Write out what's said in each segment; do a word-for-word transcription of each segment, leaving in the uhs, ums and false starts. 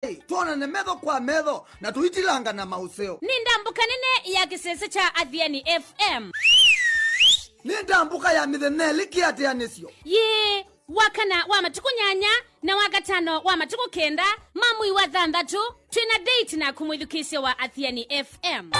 Twonane metho kwa metho na tũitilangana maũseo. Nĩ ndambũka nene ya kĩsese kya Athiani F M. Nĩ ndambũka ya mĩthenya ĩlĩ kĩatĩanĩsyo. Yĩĩ, wa kana wa matukũ nyanya na wa katano wa matukũ kenda ma mwei wa thanthatũ, twĩ na date naku mwĩthukĩĩsya wa Athiani F M.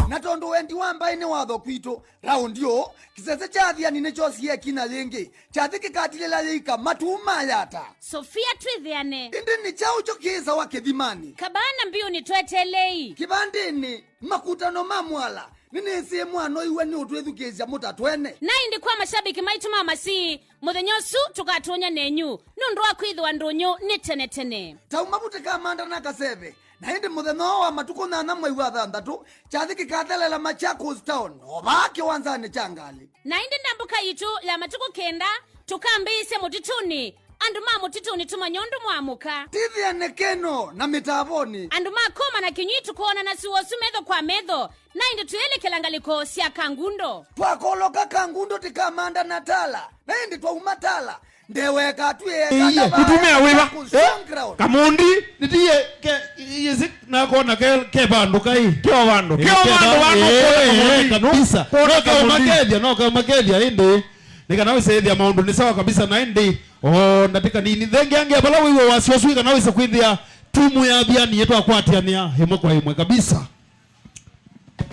Na tondũ wendi wa mbaĩ nĩ watho kwitũ, raundi ũũ, kĩsese kya Athiani nĩkyosie ĩkinya yĩngĩ. Kyathĩ kĩkatilĩla yĩika matu ma yata. Sofia, twĩthĩane. Ĩndĩ nĩ kyaũ kyo kĩĩsawa kĩthimanĩ? Kavaa na mbiũnĩ tweteelei. Kĩvandĩnĩ, makutano ma mwala. Nĩnĩsĩ mwanoiwe nĩ ũtwĩthukĩĩsya mũtatwene. Na ĩndĩ kwa mashabiki maitũ ma Masii, mũthenya ũsu tũkatũũnya nenyu, nũndũ wa kwĩthĩwa ndũnyũ nĩ tene tene. Tauma vu tĩkamanda na kaseve, na ĩndĩ mũthenya ũũ wa matukũ nyanya mwei wa thanthatũ, kyathĩ kĩkathelela Machakos Town, o vaa kĩwanzanĩ kya ngalĩ. Na ĩndĩ ndambũka yitũ ya matukũ kenda, tũkambĩĩsya mũtitũnĩ, andũ ma mũtitũnĩ tũmanye ũndũ mwamũka. Tithĩane keno na mĩtavonĩ. Andũ ma kũma na kĩnywi tũkoonana sua ũsu metho kwa metho, na ĩndĩ twĩelekela ngalĩko sya Kangundo. Twakoloka Kangundo tĩkamanda na Tala, na ĩndĩ twauma Tala, ndewe ĩkatwĩe ĩtumĩa wĩva? Kamundi, nĩtie ke, yĩsĩ nakona ke, ke vandũ kai. Keo vandũ, keo vandũ vandũ kona kamundi. Kabisa. Kona kamundi. No kaumakethya, no kaumakethya ĩndĩ. Nĩ kana wĩsĩthĩa maũndũ nĩ sawa kabisa na ĩndĩ. O ndatĩka nini. Thengeangĩa vala wĩw'a wasya ũsu, nĩ kana wĩse kwĩthĩa tumu ya Athiani yĩtwakwatĩanĩa ĩmwe kwa ĩmwe kabisa.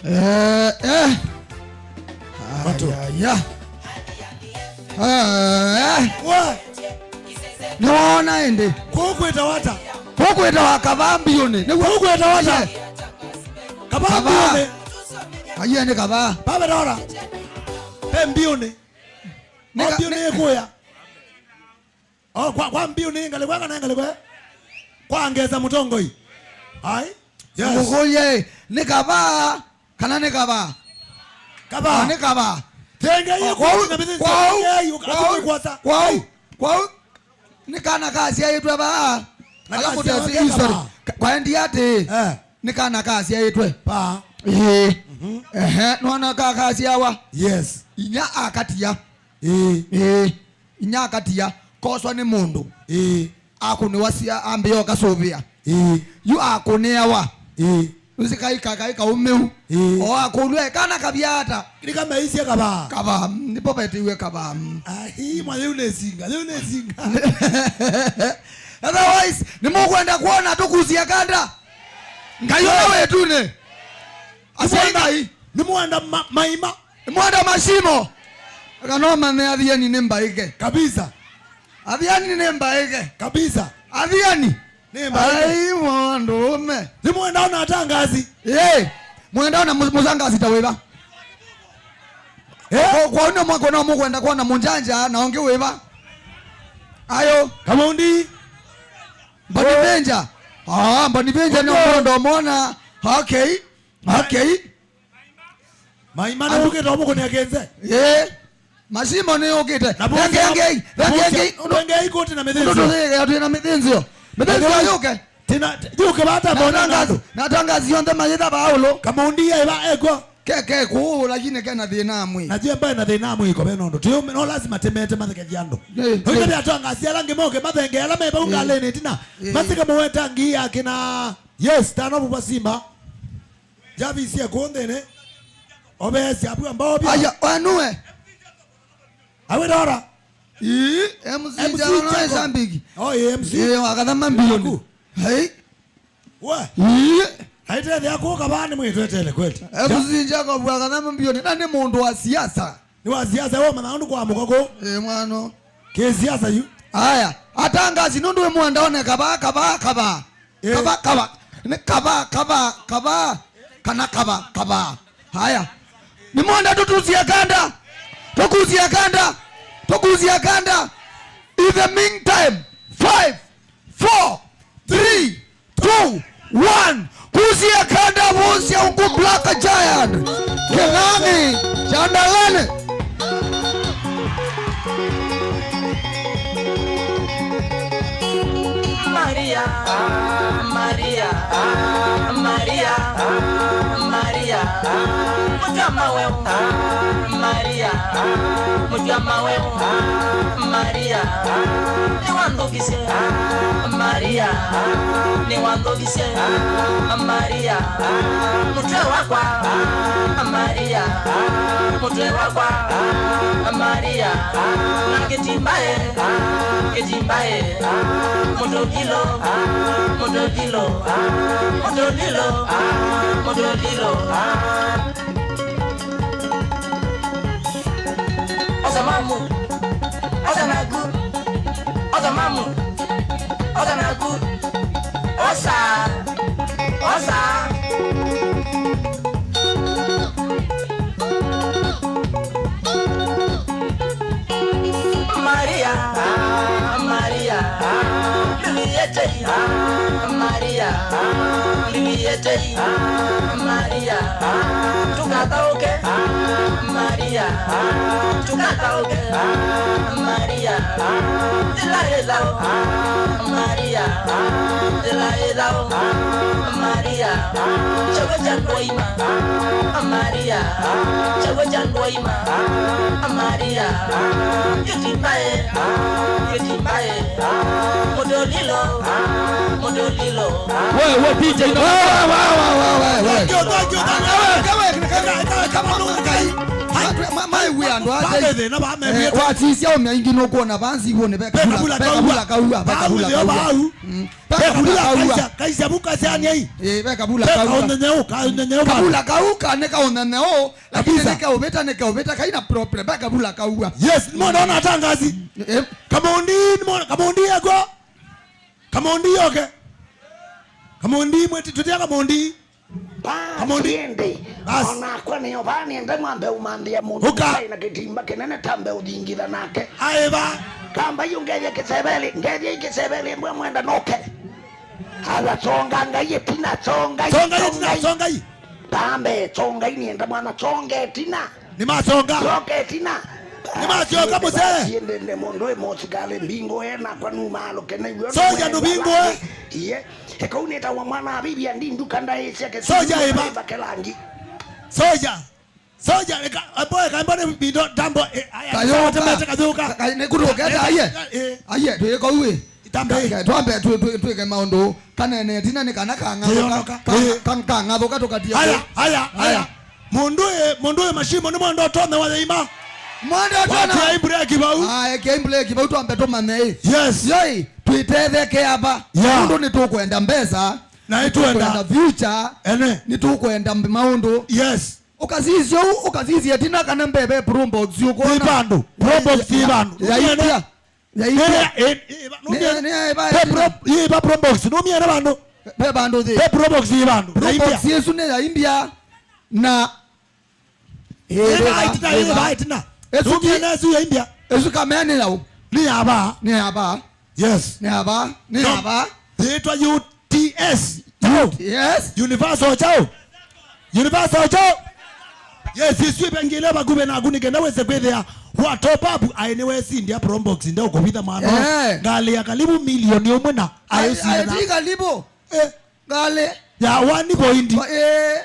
Eh, eh. Matu. Aya, ya. Eh, eh. Wa. Nĩwaona ĩndĩ? Kũkwĩta wata? Kũkwĩta wa kavaa mbiũnĩ. Nĩguo. Kũkwĩta wata? Kavaa mbiũnĩ. Aiye nĩ kavaa. Baba dora. Pe mbiũnĩ. Nĩ ka-, mbiũnĩ ĩkũya. Oh, kwa, kwa mbiũ nĩ ngalĩko kana ngalĩko, eh? Kwa ngesa mũtongoi. Ai. Yes. Ngũkũlye, nĩ kavaa kana nĩ kavaa? Kavaa. Ah, nĩ kavaa. Tenge yĩ kwa, kwa, na mĩthĩ kwa, tenge yĩ, kwa, kwa, kwa, nĩ kana kasyaĩtwe vaa. Na ala kasyawa mũtesi ke history. Kavaa. Ka-, kwa endi atĩ, eh, nĩ kana kasyaĩtwe. Vaa. Ĩĩ. Mhm. Ehe, nona ka kasyawa. Yes. Inya akatia. Ĩĩ. Ĩĩ. Inya akatia, koswa nĩ mũndũ. Ĩĩ. Akũnĩwa sia, ambĩa ũkasũvĩa. Ĩĩ. Yu akũnĩawa. Ĩĩ. Nũsĩ kai ka-, kai kaũmĩu. Ĩĩ. O akũlw'a ekana kavya ata? Nĩkameisye kavaa. Kavaa, mm, nĩpo vetĩiwe kavaa, mm. Ai, mwa yĩu nĩ singa, yĩu nĩ singa. Otherwise, nĩmũkwenda kuona tũkusia kanda? Ngai ũla wĩtunĩ. Asyai Ngai. Nĩmwenda ma-, maima. Mwenda mashimo. Eka no mane Athiani nĩ mbaĩke. Kabisa. Athiani nĩ mbaĩke. Kabisa. Athiani. Nĩ mbaĩke. Ai, mũndũũme. Nĩ mwenda ona atangazi. Ĩĩ. Mwenda ona mu-, mũtangazi ta wĩva? Eh? Kwa, kwa ũnĩ mwako no mũkwenda kuona mũnjanja na ũngĩ wĩva? Ayo. Kamundi. Mbonivenja. Ah, Mbonivenja nĩ mũndũ mona. Okay. Okay. Maima nĩ ũkĩte ũmũkũnĩa kĩnze. Ĩĩ. Mashimo nĩ ũkĩte. Thengei, thengei. Thengei kũtĩ na mĩthĩnzĩo. Tũthĩgĩa twĩ na mĩthĩnzĩo. Mĩthĩnzĩo yũke. Tina, yũke vata mbona nando. Na atangazi onthe mayĩtha Paulo. Kamundi ya ĩva ekwa. Ke, ke kũũ, lakini kena thĩna amwe. Na jemba na thĩna amwe iko vena ũndũ. Tio, no lazima temete mathekethia andũ. Ĩĩ. Oithe atangazi ala ngĩ moke mathenge ala me vau ngalĩnĩ tina. Ĩĩ. Masike mũweta ngi ya kĩna. Yes, tano buba simba. Javi sie kũnthĩnĩ. Obeesya apu ambao bia. Aya, wanue. Awe dora. Ii, M C M C Jaro no Jacob. Esambiki. Oh, yeah, M C. Ii, wakathama mbioni. Hey. Wa. Ii. Aitethea kũka vaa nĩ mwĩtwetele kweli. M C Jacob wakathama mbioni. Na nĩ mũndũ wa siasa. Nĩ wa siasa, we ũmanya ũndũ kwa mũkakũ. Ĩ, mwano. Kĩ siasa yu. Aya, atangazi nũndũ wĩ mwandaone kavaa, kavaa, kavaa. Ĩ. Kavaa, kavaa. Nĩ kavaa, kavaa, kavaa. Kana kavaa, kavaa. Haya. Nĩ mwenda tũtusie kanda. Tũkusie kanda. Tũkusie kanda. In the meantime, five, four, three, two, one. Kusia kanda, vusia ungu Black Giant. Kĩng'ang'i cha Ndalane. Maria, ah, Maria, ah, Maria, ah, Maria, ah, Maria, ah, Maria, mũtw'a maweũ. Maria, nĩwanthũkisye. Maria, nĩwanthũkisye. Maria, mũtwe wakwa. Maria, mũtwe wakwa. Maria, na kĩtimbaĩ, kĩtimbaĩ. Mũtũlilo, mũtũlilo, mũtũlilo, mũtũlilo. Osa mamu, osa naku, osa mamu, osa naku, osa, osa. Maria, Maria, Maria, Maria, Maria, Maria, tũkathaũke. Maria, tũkathaũke. Maria, yĩla ĩthaũ. Maria, yĩla ĩthaũ. Maria, kyaw'o kya ndwaima. Maria, kyaw'o kya ndwaima. Maria, kĩtimbaĩ, kĩtimbaĩ. Mũtũlilo, mũtũlilo. Wewe, wewe, D J, no. Wewe, wewe, wewe, wewe, wewe. Thank you, thank you, thank you. Wewe, wewe, wewe, wewe, wewe, wewe. Andũ, ma-, maiw'e andũ aa. Vave thĩna, vave. Eh, thĩna. Wasisya ũmya ingĩ nũkwona vansi ivũnĩ ve kabula, ve kabula kaua. Ve kabula kaua, ve kabula kaua. Mm. Ve kabula kaua. Kaisya, kaisya vu kasyanĩai. Eh, ve kabula kaua. Ve kaũnenyeũ, kaũnenyeũ. Kabula kau ka nĩ kaũnenyeũ, lakini kabisa. Nĩ kaũvĩta, nĩ kaũvĩta, kaina problem, ve kabula kaua. Yes, nĩmwona ona atangazi. Eh. Kamondi, nĩmwona, Kamondi yako. Kamondi yoke. Kamondi, mwĩti, tũtia Kamondi. Basi, Kamondi. Ĩndĩ, basi. Onakwa nĩyo vaa nĩende mwambe ũmanthe mũndũ. Ũka. Aĩ na kĩtimba kĩnene tambe ũthingitha nake. Aĩ va. Kamba yu ngethie kĩseveli, ngethie kĩseveli mbwe mwenda noke. Ala, songa Ngai ĩtina, songai, songai ĩtina, songai. Songai. Tambe, songai nĩenda mwana, songa ĩtina. Nĩmasonga. Songa ĩtina. Nĩmasonga, mũsee. Siendende mũndũ ĩ mũsikalĩ mbingũ ena kwa numa alũke na iw'o. Soja ndũvingũe. Iye. Eka unĩtawa mwana wa bibi andi nduka ndaĩsya kĩsĩ. Soja ĩva. Ĩva kĩlangi. Soja. Soja, eka, abo, eka mbone bindo, tambo, eh, aya, kayũka. Temete kayũka. Ka-, ka-, nĩ kũtũketa, eh, aye. Eh. Aye, twĩka ũu, eh. Itambe. Ka-, ka-, twambe, twĩ-, twĩ-, twĩke maũndũ. Kanene, ĩtina nĩ kana kang'athũka. Yĩonoka. Ka-, eh. Ka-, kang'athũka tũkatia. Aya, kũ-, aya, aya. Aya. Mũndũ ĩ, mũndũ ĩ mashimo nĩ mwenda ũtome wa yaima. Mwenda ũtome. Watia ibreki vau. Ah, ekia ibreki vau twambe tũmanye ĩ. Yes. Yoi, twĩtetheke ava. Yeah. Mũndũ nĩ tũkwenda mbesa. Na nĩ tũkwenda future. Ene. Nĩ tũkwenda maũndũ. Yes. Ũkasisya ũu, ũkasisya ĩtina kana mbee ve Probox ũkwona. Ĩ vandũ. Probox ĩ vandũ. Ya, ya, ya, ya, ya, ya. Nĩ, nĩ, nĩ, nĩ, nĩ, nĩ, nĩ, nĩ, nĩ, nĩ, nĩ, nĩ, nĩ, nĩ, nĩ, nĩ, nĩ, nĩ, nĩ, Probox, nũmie nĩ vandũ. Ve vandũ thĩ. Ve Probox ĩ vandũ. Probox ĩsu nĩ ya India. Na ĩna ĩtina, ĩva ĩtina. Ĩsu nũmie nĩ ĩsu ya India. Ĩsu kamea nĩ yaũ? Nĩ ya vaa. Nĩ ya vaa. Yes. Nĩ ya vaa. Nĩ ya vaa. Yĩtwa U T S. Chao. Yes. Universal chao. Universal chao. Yes, isu ĩvengile vakuvĩ naku nĩ kenda wĩse kwĩthĩa wa top up aĩ nĩwesindia Probox nde ũkũvitha mwana. Eh. Ngalĩ ya kalivu milioni ũmwe na aĩ, aĩ, aĩ, ti kalivu. Eh. Ngalĩ. Ya one point. Eh.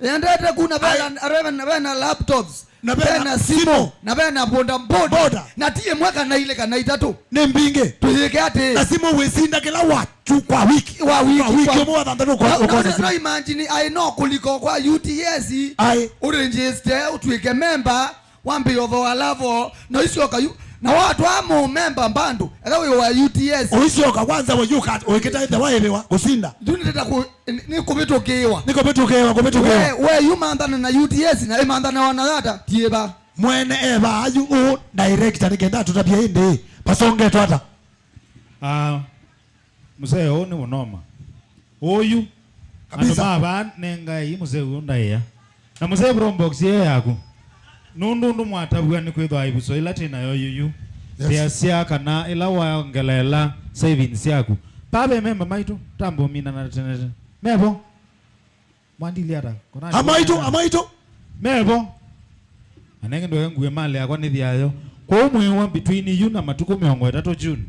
Yendete ku na vena, ai, vena, vena laptops. Na vena, vena simu, simu. Na vena boda boda. Boda. Na ti ĩmwe kana ilĩ kana itatũ. Nĩ mbingĩ. Tũyĩke atĩ. Na simu wĩsinda kĩla wa chu kwa wiki. Wa wiki, kwa wiki kwa ũmwe wa thanthatũ kwa, na, kwa na, simu. Na imagine, ai no kũliko kwa U T S. Ai. Ũregister, ũtuĩke member, wambĩe ũthooa level, na ũisyoka yu, na watwaa mũmemba mbandũ, etha wĩ wa U T S. Ũisyoka kwanza wĩyũka, ũikĩta ethe waĩvĩwa, kũsinda. Yu nĩteta kũ-, nĩ, nĩ kũvĩtũkĩĩwa. Nĩ kũvĩtũkĩĩwa, kũvĩtũkĩĩwa. We, we yu manthana na U T S na ĩmanthanawa na yata, tiĩva. Mwene eva ayu ũ director nĩ kenda atũtavye ĩndĩ, pasongetwe ata? Ah, mzee ũũ nĩ mũnoma. Ũyu, andũ kabisa. Ma vaa nengai mzee ũyũ ndaĩa. Na mzee Probox ĩyo yaku. Nũndũ ndũmwatavw'a nĩ kwĩthwa ĩvuso ĩla twĩ nayo yuyu. Yes. Ndeasya kana ĩla waongeleela savings yaku. Paa ve memba maitũ, tambo minana tene tene. Mevo? Mwandili ata? Kona amaitũ, amaitũ. Mevo. Anenge ndoe ngue mali yakwa nĩ thyayo. Kwoou mwĩwa between yu na matukũ mĩongo ĩtatũ June.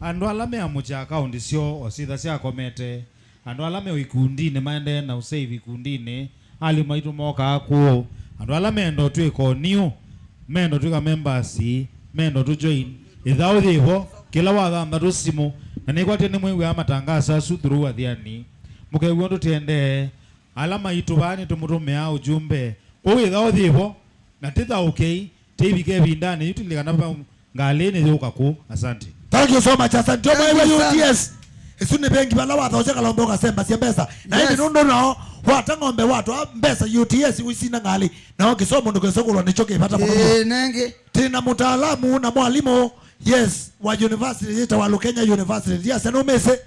Andũ ala meamũkya akaunti syoo o syĩtha syakomete. Andũ ala me o ikundinĩ maendee na ũsave ikundinĩ, alimũ maitũ mokaa kũũ. Andũ ala meenda ũtw'ĩka o new, Mendo twĩka members, mendo tũ join. Ĩthaũ yĩvo, kĩla wa thanthatũ simũ. Na nĩkwatya nĩmwĩw'aa matangaso asu through Athiani. Mũkew'a ũndũ tĩendee. Ala maitũ vaa nĩtũmũtũmĩaa ũjumbe. Kwoou ĩthaũ yĩvo, na tĩthaũkei, tĩivike ĩvindanĩ yu tũlilikana va ngalĩnĩ yũka kũu. Asante. Thank you so much. Asante. Thank you, sir. Omwe U T S. Isu nĩ vengi vala wathaũsya kalombe ũkasembasya mbesa. Na ĩndĩ nũndũ nao wata ng'ombe watwa mbesa U T S ũisina ngalĩ. Nao kĩsomo ndũkesũkũlwa nĩkyo kĩ vata mũno mũno. Ĩĩ, nengĩ. Tĩ na mũtaalamu na mwalimũ, yes, wa university yĩtawa Lukenya University. Yes, nũmĩsĩ?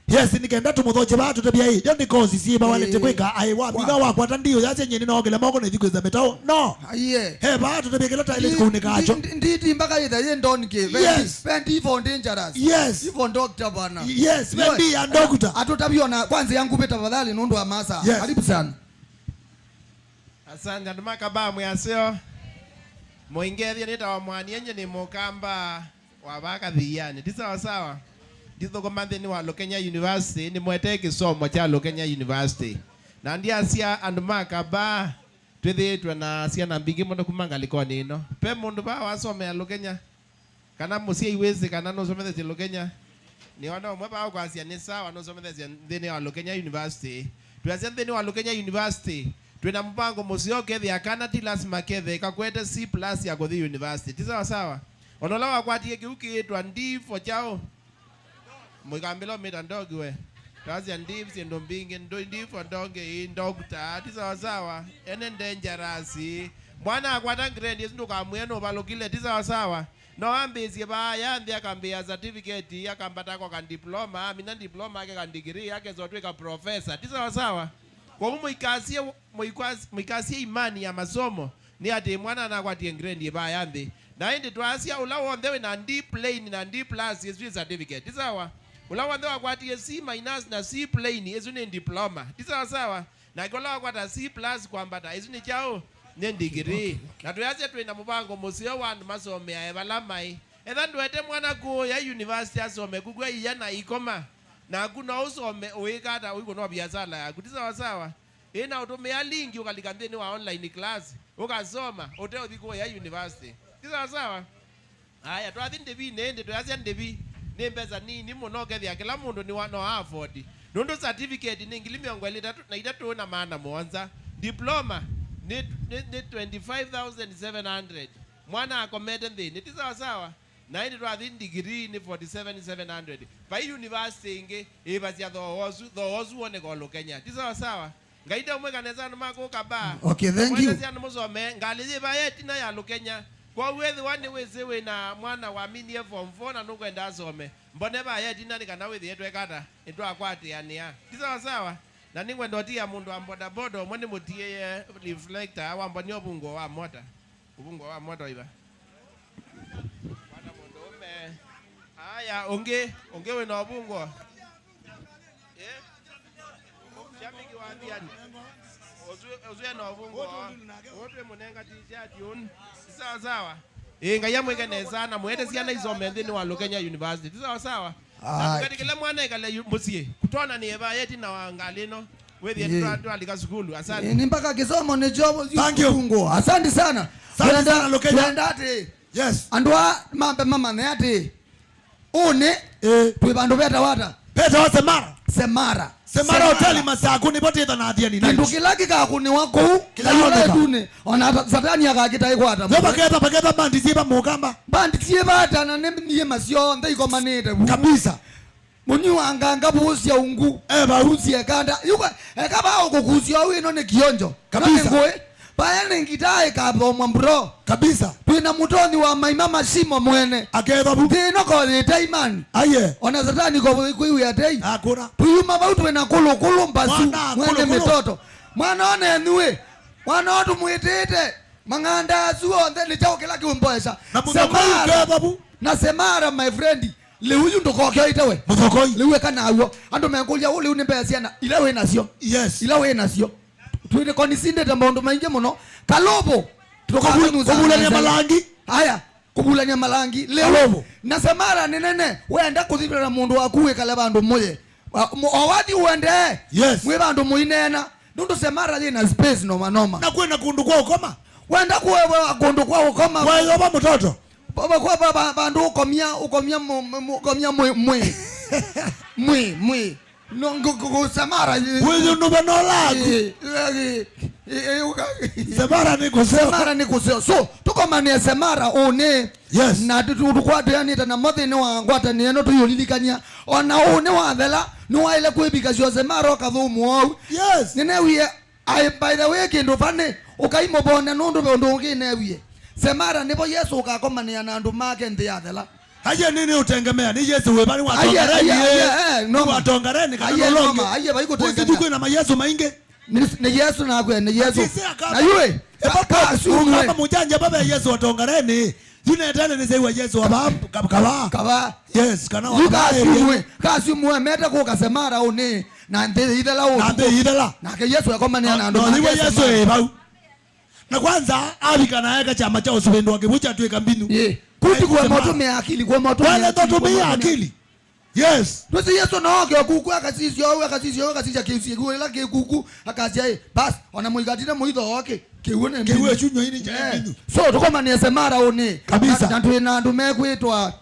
Yes, nĩ kenda tũmũthokye vaa tũtavye ĩ, yo nĩ course syĩva walete kwĩka, aĩ wa mitha wakwata ndiũ yasya nyie nĩnaokele moko na ithi kwĩsa mĩtao. No. Aiye. He vaa tũtavye kĩla taĩle kũunĩka acho. Ndi, ndi, ndi mpaka ĩtha yĩ ndonike. Yes. Vendi for dangerous. Yes. Ivo doctor bwana. Yes, vendi ya doctor. Atũtavye ona kwanza yangu tafadhali nũndũ wa masa. Yes. Karibu sana. Asante, andũ ma Kabaa mwĩ aseo. Mũingethye nĩtawa Mwanie, nyie nĩ Mũkamba wa vaa Kathianĩ. Ti sawa sawa? Ndithũkũma nthĩnĩ wa Lukenya University, nĩmwetee kĩsomo kya Lukenya University. Na ndyasya andũ ma Kabaa, twĩthĩĩtwe na syana mbingĩ mũno kuma ngalĩkonĩ ĩno. Ve mũndũ vaa wasomea Lukenya? Kana mũsyai wĩsĩ kana nũsomethesye Lukenya? Nĩona ũmwe vaa ũkwasya nĩ sawa, nũsomethesye nthĩnĩ wa Lukenya University. Twĩasya nthĩnĩ wa Lukenya University, twĩ na mũvango mũseo ũkethĩa kana ti lasima kethĩe kakwete C plus ya kũthi university. Ti sawa sawa? Ona ũla wakwatie kĩu kĩĩtwa D for kyaũ? Mũikambĩla ũmĩta ndogi we. Twasya D syĩndũ mbingĩ, ndo-, D for donkey, doctor. Ti sawa sawa? Ene dangerous. Mwana akwata grade ĩsu ndũkamwĩe nũvalũkile. Ti sawa sawa? No ambĩĩsye vaa ya nthĩ, akambĩĩa certificate, akambata akoka diploma, amina diploma ake ka degree, akesa ũtw'ĩka professor. Ti sawa sawa? Kwoou mũikasye, mũikwas-, mũikasye imani ya masomo, nĩ atĩ mwana anakwatie grade ĩvaa ya nthĩ. Na ĩndĩ twasya ũla w'onthe wĩ na D plain na D plus, ĩsu nĩ certificate. Ti sawa? Ũla w'onthe wakwatie C minus na C plain, ĩsu nĩ diploma. Ti sawa sawa? Nake ũla wakwata C plus kwambata, ĩsu nĩ kyaũ? Nĩ ndigiri. Na twĩasya twĩ na mũvango mũseo wa andũ masomeae vala maĩ. Etha ndũete mwana kũũya university asome kukw'a ia na ikoma, naku no ũsome ũĩka ata ũikũnwa viasala yaku. Ti sawa sawa? Ĩ na ũtũmĩa link ũkalika nthĩnĩ wa online class, ũkasoma, ũteũthi kũũya university. Ti sawa sawa? Aya, twathi ndĩvinĩ ĩndĩ, twĩasya ndĩvi nĩ mbesa nini mũno, ũkethĩa kĩla mũndũ nĩ wa, no afford. Nũndũ certificate nĩ ngili mĩongo ĩlĩ na itatũ na maana mũonza. Diploma nĩ, nĩ, nĩ twenty-five thousand seven hundred. Mwana akomete nthĩnĩ, ti sawa sawa? Na ĩndĩ twathi degree nĩ forty-seven seven hundred. Vai university ĩngĩ ĩvasya thooa ũsu, thooa ũsu woneka o Lukenya. Ti sawa sawa? Ngai ndaũmwĩka nesa andũ ma kũka ba. Okay, thank you. Mwendesya andũ mũsome, ngalĩ yĩva ya ĩtina ya Lukenya. Kwoou ethĩwa nĩwĩsĩ wĩ na mwana waminie form four na nũkwenda asome, mbone va ya ĩtina nĩ kana wĩthĩe tweka ata, nĩtwakwatĩanĩa. Ti sawa sawa? Na nĩngwenda ũtia mũndũ wa bodaboda ũmwe nĩmũtiĩe reflector wa mbonia ũvunguo wa mota. Ũvunguo wa mota ũiva? Mwana mũndũũme. Aya, ũngĩ, ũngĩ wĩ na ũvunguo. Eh? Shabiki wa Athiani. Ũsu, ũsu ena ũvunguo. Ũtwĩ mũnenga t-shirt ũn. Sawa sawa. Ĩĩ, Ngai amwĩke nesa na mwete syana isome nthĩnĩ wa Lukenya University. Ti sawa sawa? Na ndũketĩkĩle mwana ekale yu-, mũsyĩ. Kũtona nĩ eva yeti na wa ngalĩ ĩno. Wĩthĩe twa-, twalika sukulu. Asante. Ĩĩ, nĩ mpaka kĩsomo nĩkyo. Thank you. Ũvunguo. Asante sana. Asante sana, Lukenya. Twenda atĩ. Yes. Andũ aa mambe mamanye atĩ ũnĩ twĩ vandũ vetawa ata? Vetawa Semara. Semara. Semara hoteli Masaku nĩvo twĩtha na Athiani night. Kĩndũ kĩla kĩkakũnĩwa kũu, kĩla kĩla ĩtunĩ, ona ata-, Satani akakĩtaĩkwata. Yo vaketha, vaketha bandi syĩva Mũkamba. Bandi syĩva ata na nĩ nyĩma syonthe ikomanĩte vu. Kabisa. Mũnyuanganga vũsya ungu. E vau. Vũsya kanda. Yuka, eka vaa ũkũkusya ũu ĩno nĩ kĩonjo. Kabisa. Nĩ ngũĩ. Vaya nĩ ngitaa ĩkathomwa, bro. Kabisa. Twĩ na mũtonyi wa maima mashimo mwene. Aketha vu. Nthĩ ĩno koyĩte imani. Aye. Ona Satani ko kwĩwĩa tei. Akũra. Tũyuma vau twĩ na kũlũkũlũ mbasu. Mwana mwene kũlũkũlũ. Mĩtoto. Mwana one nĩwe. Mwana o tũmwĩtĩĩte. Mang'anda asu onthe nĩ kyaũ kĩla kĩũmboesha? Na mũthokoi Semara. Ũketha vu. Na Semara, my friend. Lĩu yu ndũkoke ũite we. Mũthokoi. Lĩu eka naw'o. Andũ mekũlya, "Ũ lĩu nĩ mbesa syana ila wĩ nasyo?" Yes. Ila wĩ nasyo. Twĩnĩkonisindĩte maũndũ maingĩ mũno. Kalũvũ. Kũvulania malangi. Aya, kũvulania malangi. Lĩu. Kalũvũ. Na Semara nĩ nene. Wenda kũthivĩra mũndũ waku wĩkale vandũ mũye. Wa-, mũ-, o wathi ũendee. Yes. Mwĩ vandũ mũineena. Nũndũ Semara yĩ na space noma noma. Na kwĩ na kũndũ kwa ũkoma. Wenda kuewa kundu kwa ukoma. Kwa hiyo ba mtoto. Baba kwa baba bandu ukomia, ukomia mu-, mu-, mu-, ukomia mwi, mwi. Mwi, mwi. No, ngu-, ngu-, ngu-, semara. Wewe nduba no lagu. Eh, eh, eh, eh, uka- Semara ni kusema. Semara ni kusema. So, tukomania semara uni. Yes. Na tu-, tu-, tukwatĩanĩte namo nthĩnĩ wa ngwatanĩo ĩno tũyũlilikany'a. Ona ũnĩ wathela, nĩwaĩle kwĩvika syose mara ũkathũmũa ũu. Yes. Nĩnewie, I, by the way, kĩndũ funny, ũkaimũvonea nũndũ ve ũndũ ũngĩ newie. Semara nĩvo Yesũ ũkakomanĩa na andũ make nthĩ yathela. Aye nini utengemea? Ni Yesu wĩva? Ni wa Aye, Tongareni, aye, eh. Aye, eh, Ni noma. Wa Tongareni, kana Aye, nũlonge. Noma. Aye, vai Kũsithu kũtengemea. Kwĩna mayesu maingĩ. Nĩ, nĩ Yesu nakwe, nĩ Yesu. Atise aka- Na yue, Eba ka-, ka-, asiumwe. Kama mujanja baba Yesu wa Tongareni. Yu netene nĩseiwa Yesu wa ba-, ka-, kava. Kava. Yes, kana wa Yu kava area. Kasiumwe, kasiumwe, mete kũka semara ũnĩ, na nthĩ ithela Na ũtukũ. Nthĩ ithela. Nake Yesu ekomanĩa na andũ No, make nĩwe Yesu semara. Ĩ vau. Na kwanza, avika na eka kyama kya ũsuvĩndũ wa kĩw'ũ kyatw'ĩka mbinu. Ye. Kuti kuwe Semara. Motumia akili, kuwe motumia Wale akili, kuwe motumia akili. Yes. Twĩsĩ Yesũ no oke o kuku akasisya ũu, akasisya ũu, akasisya kĩusi kĩu ĩla kĩ kuku, akasya, "Ĩ, bas, ona mũikatine mũitho oke, kĩw'ũ nĩ Kĩw'ũ mbinyu." Ĩsu nyoi nĩ kya Eh, mbinyu. So, tũkomanie semara ũnĩ. Kabisa. Na, na twĩ na andũ mekwĩtwa,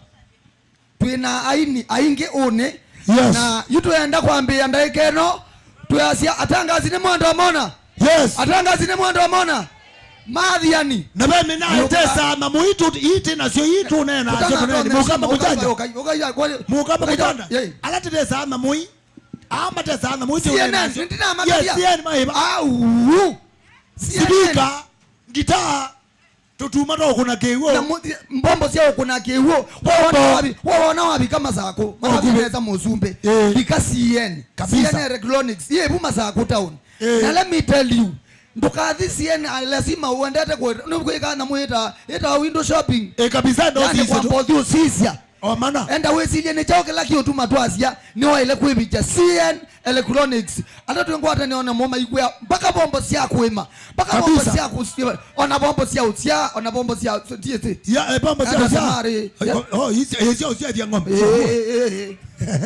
twĩ na aini aingĩ ũnĩ. Yes. Na yu twenda kwambĩĩa ndaĩka ĩno, twĩasya, atangazi nĩ mwenda mona. Yes. Atangazi nĩ mwenda mona. Mathiani. Na ve mina Nũka- ĩtesa na mũitu iti nasyo ii tũneena nasyo tũneeni. Tũtanatonya Mũkamba mũjanja. Mũkamba mũjanja. Ala tĩtesa na mũi. Ama tesa na mũi tũneena C N N, nasyo. Ndinamatabia. Yes, C N N maiva. Au. Sivika, ngitaa, tũtuma twa ũkũna kĩw'ũ. Na mu-, mbombo sya ũkũna kĩw'ũ. Mbombo. Wawona wavi-, wawona wavika Masakũ. Matavi Wakuvi. Nesa mũsumbĩ. Eh. Vika C N. Kabisa. C N Electronics. Yĩ vu Masakũ town. Eh. Na let me tell you, ndũkathi C N, ah, lazima uendete kwe-, nĩ kwĩka na mwĩta, ĩta window shopping. Eh, kabisa, ndo Yani sisi kwamba tu. Ũthi ũsisya. O mana. Enda wĩsilye nĩ kyaũ kĩla kĩũtuma twasya nĩwaĩle kwĩvikya C N Electronics. Ala twĩ ngwatanĩo namo maikwĩa mpaka bombo sya kũĩma, mpaka bombo Kabisa. Sya kũsya, ona bombo sya ũsya, ona bombo sya, so, T S A. Ya, eh, bombo sya Enda ũsya. Samari. Oh, oh, isi, eh, sya ũsya ithya ng'ombe. Eh, eh, eh, eh.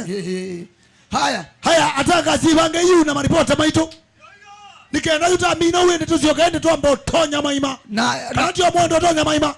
Eh, eh. Haya. Haya, atangasi ivange yu na maripota maitũ. Nĩ kenda yu twamina wĩndĩ tũsyoke ĩndĩ twamba ũtonya maima. Na, Kana na tio mwendo ũtonya maima.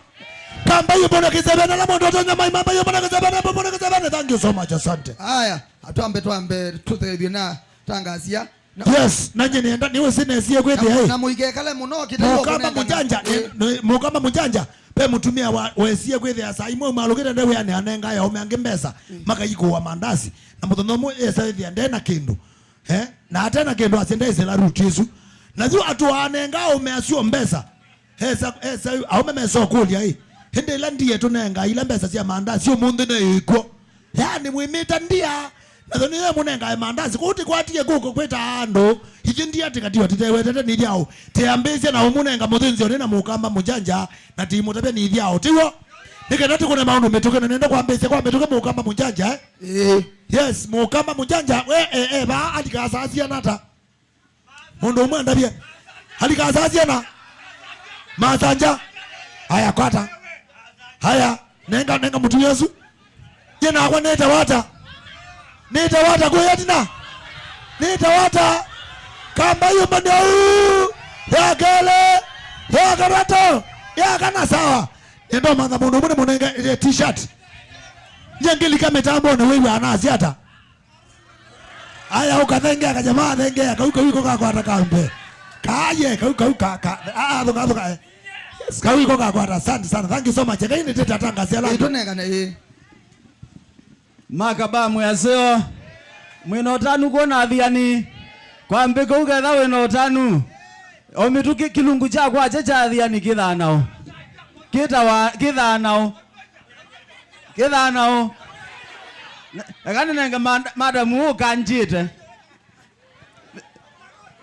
Kamba yu mbona kĩsevene la mwendo ũtonya maima, mba yu mbona kĩsevene, mbona kĩsevene. Thank you so much, asante. Aya, atwambe twambe tũthethie na tangasia. Na Yes, na nyie nĩenda nĩwe sinesie kwĩthĩa, na, eh. Na mũikekale mũno kĩtaiwa Mũkamba kũnengana. Mũjanja, Eh. Nĩ, nĩ, Mũkamba Mũjanja, pe mũtumia wa, wesie kwĩthĩa saa imwe malũkĩte nde wĩanĩ anenga ya ũme angĩ mbesa, Mm. Makaikũa mandasi. Na mũthenya ũmwe esa ĩthĩa nde na kĩndũ. Eh? Na ate na kĩndũ asye ndaisĩla ruti ĩsu. Na yu atũanenga aũme asu mbesa. Esa, esa, aũme mesa ũkũlya ĩ. Ĩndĩ ĩla ndiye tũnenga ila mbesa sya mandasi ũmũnthĩ nĩ ĩkw'o. Yaani mwĩmĩta ndia. Na thoni yo mũnengae mandasi. Kũu tĩkwatie kũkũ kwĩta andũ. Ithyĩ ndia tĩkatiwa tĩtewetete nĩ ithyao. Tĩambĩĩsye na ũmũnenga mũthĩnzĩo nĩ na Mũkamba Mũjanja. Na tĩimũtavya nĩ ithyao. Tiw'o? Nĩ kenda tũkũne maũndũ mĩtũkĩ na nenda kwambĩĩsya kwa mĩtũkĩ Mũkamba Mũjanja, eh? Ĩĩ. Yes, Mũkamba Mũjanja, we, eh, eh, vaa alikasasia nata? Mũndũ ũmwe andavye. Alikasasia na masanja. Aya, kwata. Aya, nenga, nenga mũtumia ũsu. Nyie nakwa nĩtawa ata? Nĩtawa ata kwĩ ĩtina? Nĩtawa ata? Kamba yũmbane ũu. Ya kelĩ. Ya katatũ. Ya kana sawa. Nĩndomantha mũndũ ũmwe nĩmũnenge, eh, t-shirt. Nyie ngĩlika mĩtambonĩ wĩw'aa nasya ata? Aya, ũkathengea kajamaa, thengea, kau, kau iko kakwata kambe. Kaye, kau, kau, ka, ka, a, a, thũka, thũka, eh. Yes, kau iko kakwata, asante sana. Thank you so much. Eka ĩndĩ tete atangasia la. Ĩtũnengane, ĩ. Makaba mwĩaseo. Mwĩna ũtanu kwona athiani. Kwa mbĩko ũketha wĩna ũtanu. O mĩtũkĩ kĩlungu kya kwakya kya athiani kĩthanao. Kĩtawa, kĩthanao. Kĩthanao. Eka nĩnenge mad-, madamu ũkanjĩte.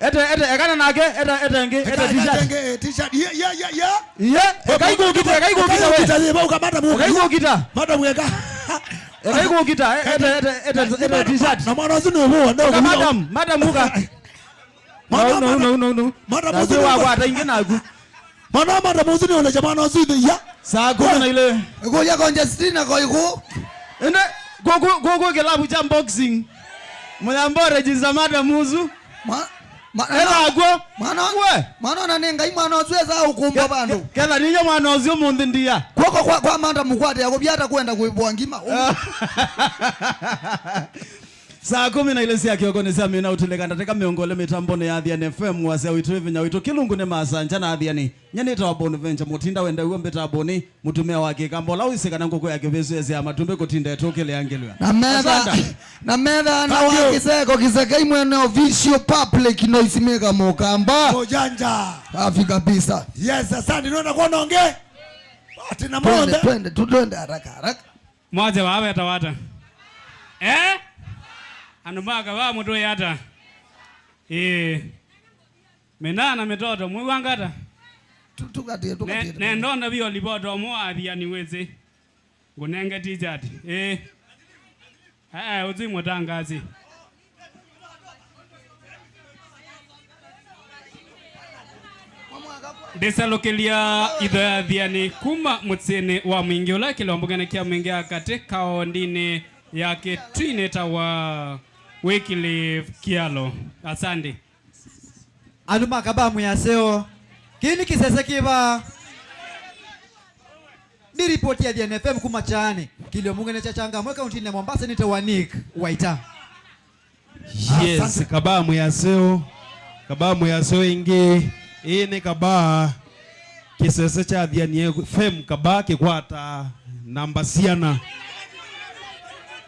Ete, ete, ekana nake, ete, ete ngĩ, ete Eka, eka, t-shirt. Ete ngĩ, eh, t-shirt. Ye, ye, ye, ye. Ye, eka ikũkita, eka ikũkita we. Eka ikũkita, ye, bau kamata mu. Eka ikũkita. Mata mu eka. Eka ikũkita, eh, ete, ete, ete, ete t-shirt. Na mwana ũsu nĩ ũbũa, ndio. Ũka madam, madam ũka. Mwana, no, no, mwana, no, no, no. Mwana na mũsu nĩ wa ũbũa. Kwata ingĩ naku. Mwana wa mata mũsu nĩ ũlecha mwana ũsu ithĩ ya. Saa kũmi na ilĩ. Ĩkũlya Conjestina ko ikũ. Ĩndĩ kũkũ, kũkũ kĩlabu kya boxing. Mũyamba register madam ũsu. Ma- Ma-, ethakwo. Mwana, we. Mwana ona nĩ Ngai, mwana ũsu esa ũkũmbwa vandũ. Ke-, ketha ninya mwana ũsu mũnthĩ ndia. Kwoko kwa, kwa manda mũkwate ya kũbyata kwenda kwĩvwa ngima. Saa kũmi na ilĩ sya kĩoko nĩ sya mina ũtulĩka ndatĩka mĩongo ĩlĩ mĩtambonĩ ya Athiani F M, wasya witũ, ĩvinya witũ, kĩlungu nĩ Masanja na Athiani. Nye nĩtawa Bonaventure Mũtinda, wenda w'o mbĩtaa Boni, mũtumĩa wa Kĩkamba, ũla wĩsĩ kana ngũkũ ya kĩvĩsũ yesyaa matumbĩ kũtinda ĩtũkĩlĩa ngĩlw'a. Na metha, Asante. Na metha na Thank wa you. Kĩseko kĩsekei mwene official public noise maker Mũkamba. Mũjanja. Safi kabisa. Yes, asante. Nona kuona onge. Ati na Twende, monde. Twende, tu-, twende haraka, haraka. Mwaze vaa vetawa ata? Eh? Andũ ma Kavaa mũtũĩ ata? Ĩĩ. Mĩnaa na mĩtoto, mwĩw'anga ata? Tu-, tukatie, tukatie, Ne-, tukatie. Nendonda vio livoto ũmwe wa Athiani wĩsĩ. Ngũnenge t-shirt. Ĩĩ. Eh, ũsu mũtangazi. Ndĩsalũkĩlya itho ya Athiani kuma mũsyĩnĩ wa Mwingĩ ũla kĩlombokenĩ kya Mwingĩ ya katĩ kaondinĩ ya Kĩtui nĩtawa Wycliffe Kialo. Asante. Andũ ma Kavaa mwĩ aseo. Kĩĩ nĩ kĩsese kĩva? Nĩ ripoti ya Athiani F M kuma Kyaanĩ, kĩlio mũngene kya Changamwe, kauntinĩ ya Mombasa, nĩtawa Nick Waita. Yes, Asante. Kavaa mwĩ aseo. Kavaa mwĩ aseo ĩngĩ. Ĩĩ nĩ Kavaa. Kĩsese kya Athiani F M Kavaa kĩkwata namba siana.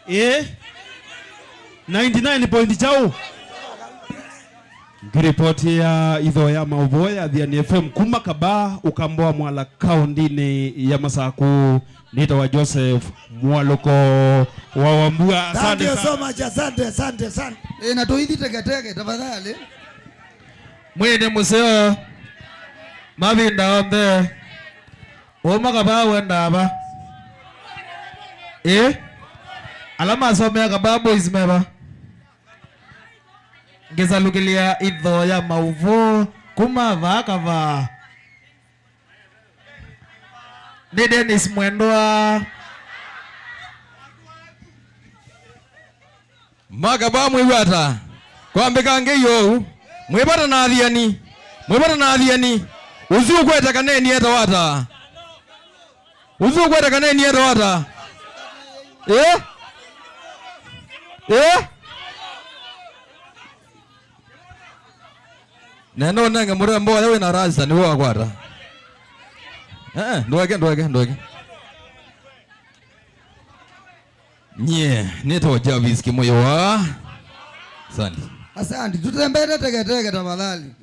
Ĩĩ. Ninety nine point kyaũ? Ngiripoti ya itho ya maũvoo ya Athiani F M kuma Kavaa, Ũkamba wa Mwala, kaundinĩ ya Masaku, nĩtawa Joseph Mwalũko wa Wambua. Asante Thank you sana. So much. Asante, asante, asante. Eh, na tũithi teketeke, tafadhali. Mwĩĩ nĩ mũseo mavinda onthe. Ũma Kavaa wendaa va? Ĩ? Ala masomea Kavaa Boys me va? Ngĩsalũkĩlya itho ya maũvoo kuma vaa Kavaa. Nĩ Dennis Mwendwa. Ma Kavaa mwĩw'a ata? Kwambĩka ngei oou. Mwĩvata na Athiani. Mwĩvata na Athiani. Ũsu ũkwete kaneni etawa ata? Ũsu ũkwete kaneni etawa ata? Ĩ? Ĩ? Nenda ũnenge mũrembo ũya wĩ na rasta nĩwe wakwata. Eh, ndweke, ndweke, ndweke. Nyie nĩtawa Jarvis Kĩmũyũa. Asante. Asante. Tutembee teketeke tafadhali.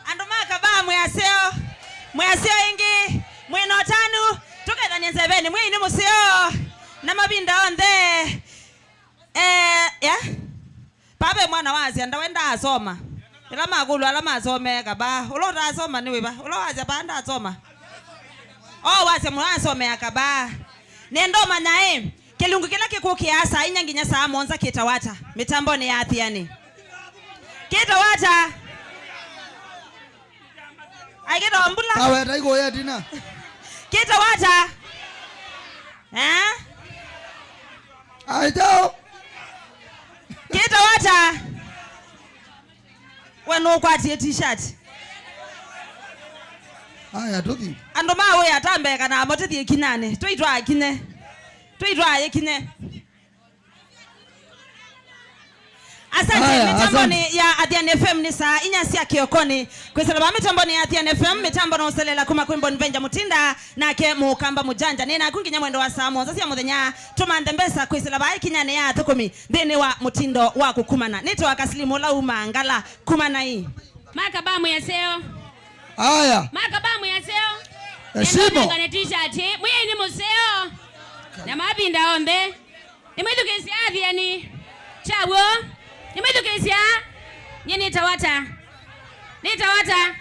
Andũ ma Kavaa mwĩ aseo. Mwĩ aseo ĩngĩ. Mwĩ na ũtanu. Tũkethanie nzevenĩ. Mwĩĩ nĩ mũseo. Na mavinda onthe. Eh, ya? Papa e mwana wa asya, ndawe ndaasoma. Ĩla makũlwa ala masomee Kavaa. Ũla ũtaasoma nĩ wĩva? Ũla wasya paa ndaasoma. O, wasya mũno asomea Kavaa. Nenda ũmanya ĩ, kĩlungu kĩla kĩkũkĩaa saa inya nginya saa mũonza kĩtawa ata? Mĩtambonĩ ya Athiani. Kĩtawa ata? Ai, kĩtawa mbula. Aweta ikuya tina. Kĩtawa ata? Eh? Ai, tao. Kĩtawa ata? We nũkwatie t-shirt. Aya, tũthi. Andũ ma wĩa ta mbee kana amo tũthiĩ kinyanĩ. Tũitwaa kinye. Tũitwaa yĩkinye. Asante. Aya, mĩtambonĩ asante. Ya Athiani F M nĩ saa inya sya kĩokonĩ. Kwĩsĩla vaa mĩtambonĩ ya Athiani F M, mĩtambo no ũselela kuma kwĩ Bonaventure Mũtinda, nake Mũkamba Mũjanja. Nĩ naku nginya mwendo wa saa mũonza sya mũthenya. Tũmanthe mbesa kwĩsĩla vaa ĩkinyani ya athũkũmi nthĩnĩ wa mũtindo wa kũkumana. Nĩtawa Kasilimu ũla umaa Ngala. Kumanai. Ma Kavaa mwĩ aseo. Aya. Ma Kavaa mwĩ aseo. Heshima. Nenda mekane t-shirt. Mwĩĩ nĩ mũseo. Na mavinda onthe. Nĩmwĩthukĩĩsya Athiani. Kyaw'o. Nĩmwĩthukĩĩsya. Nyie nĩtawa ata? Nĩtawa ata?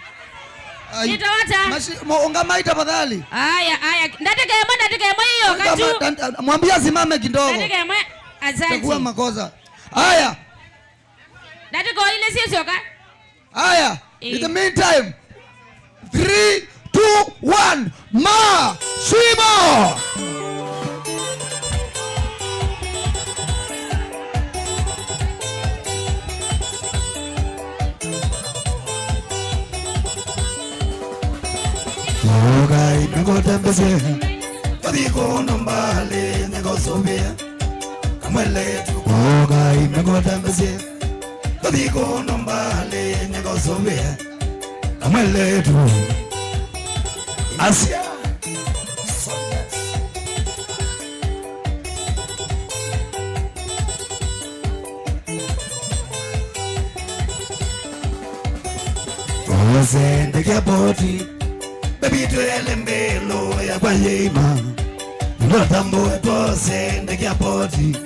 Ai. Nĩtawa ata? Mashi-, mo-, ũngamai tafadhali. Aya, aya. Ndatĩka ĩmwe, ndatĩka ĩmwe ĩyoka tu. Ungama-, dan-, dan-, mwambie asimame kidogo. Ndatĩka ĩmwe. Asante. Itakuwa makosa. Aya. Ndatĩka o ilĩ syĩsyoka. Aya, in the meantime, three, two, one, ma, shimo! Nĩngũtembesye. Kathi kũno mbalĩ, nĩngũsũvĩa. Kamweletu. Oh, Ngai, nĩngũtembesye. Kathi kũno mbalĩ, nĩngũsũvĩa. Kamweletu. Asia. Ose ndekea boti. Baby, twele mbelo ya kwa yeima. Ndo tambo twose ndekea boti.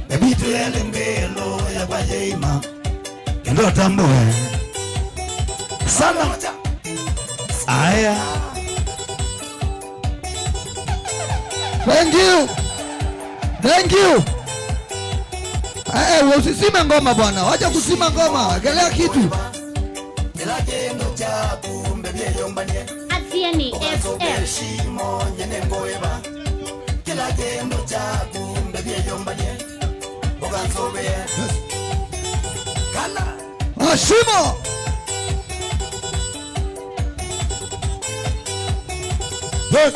Baby, twele mbelo ya kwa yeima. Ndo tambo. Sana. Aya. Thank you. Thank you. Eh, eh, usisime ngoma bwana. Wacha kusima ngoma. Wekelea kitu. Kĩla kĩndũ kyaku mbebie yũmbanie. Atieni F M. Ũkansũvĩe shimo, nyene ngũĩva. Kĩla kĩndũ kyaku mbebie yũmbanie. Ũkansũvĩe. Kana. Ah, shimo. Yes.